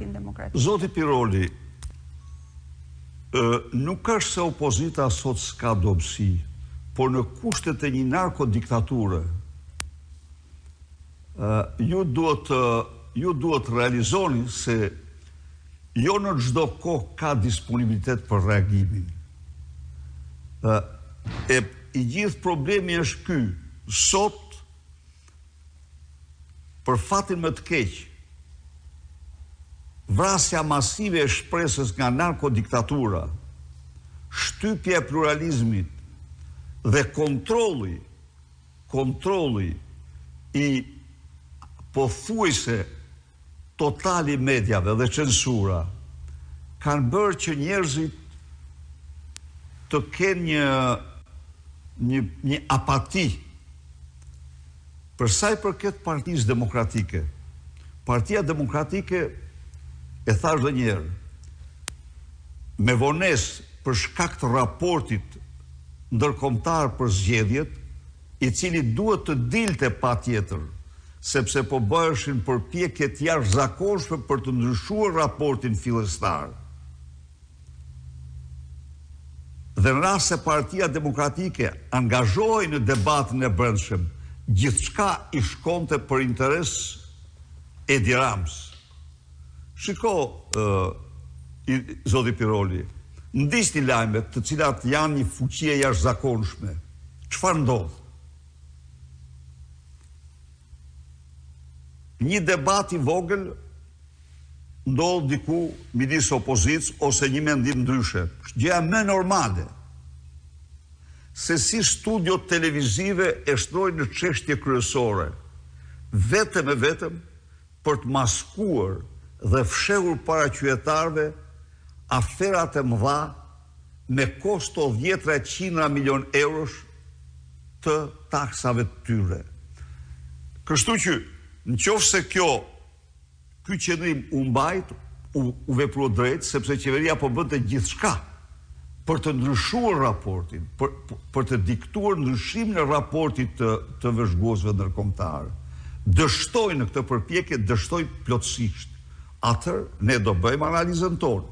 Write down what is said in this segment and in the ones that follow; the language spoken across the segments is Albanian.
Partinë Demokratike. Zoti Piroli, nuk është se opozita sot s'ka dobësi, por në kushtet e një narkodiktature, ju duhet të ju duhet të realizoni se jo në çdo kohë ka disponibilitet për reagimin. E i gjithë problemi është ky, sot për fatin më të keq, vrasja masive e shpresës nga narkodiktatura, shtypja e pluralizmit dhe kontrolli kontrolli i pothuajse total i mediave dhe censura kanë bërë që njerëzit të kenë një një një apati për sa i përket Partisë Demokratike. Partia Demokratike e thashë dhe një herë, me vonesë për shkak të raportit ndërkombëtar për zgjedhjet, i cili duhet të dilte patjetër, sepse po bëheshin përpjekje të jashtëzakonshme për të ndryshuar raportin fillestar. Dhe në rast se Partia Demokratike angazhohej në debatin e brendshëm, gjithçka i shkonte për interes Edi Ramës. Shiko, ë, zoti Piroli, ndiqni lajmet, të cilat janë një fuqi e jashtëzakonshme. Çfarë ndodh? Një debat i vogël ndodh diku midis opozitës ose një mendim ndryshe. Është gjëja më normale. Se si studiot televizive e shndërrojnë në çështje kryesore, vetëm e vetëm për të maskuar dhe fshehur para qytetarëve aferat e mëdha me kosto dhjetra e qindra milionë eurosh të taksave të tyre. Kështu që, në qoftë se kjo, ky qëndrim u mbajt, u, u veprua drejt, sepse qeveria po bënte gjithçka për të ndryshuar raportin, për, për të diktuar ndryshimin e raportit të, të vëzhguesve ndërkombëtarë. Dështoi në këtë përpjekje, dështoi plotësisht. Atëherë ne do bëjmë analizën tonë.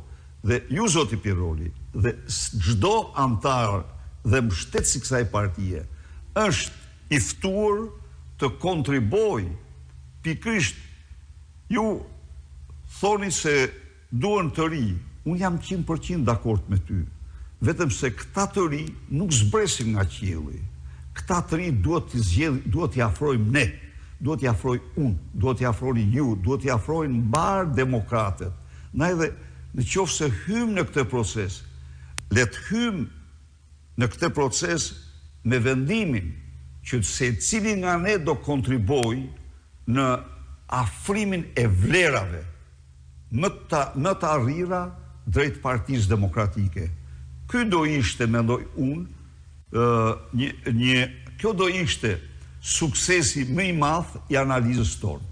Dhe ju zoti Piroli dhe çdo anëtar dhe mbështetës i kësaj partie është i ftuar të kontribuojë pikërisht ju thoni se Duhen të rinj, unë jam 100% dakord me ty, vetëm se këta të rinj nuk zbresin nga qielli. Këta të rinj duhet t'i zgjedh, duhet t'i afrojmë ne, duhet t'i afroj unë, duhet t'i afroni ju, duhet t'i afrojnë mbarë demokratët. Na edhe në qoftë se hyjmë në këtë proces, le të hyjmë në këtë proces me vendimin që secili nga ne do kontribuojë në afrimin e vlerave më të më të arrira drejt Partisë Demokratike. Ky do ishte, mendoj unë, ë një një kjo do ishte suksesi më i madh i analizës tonë.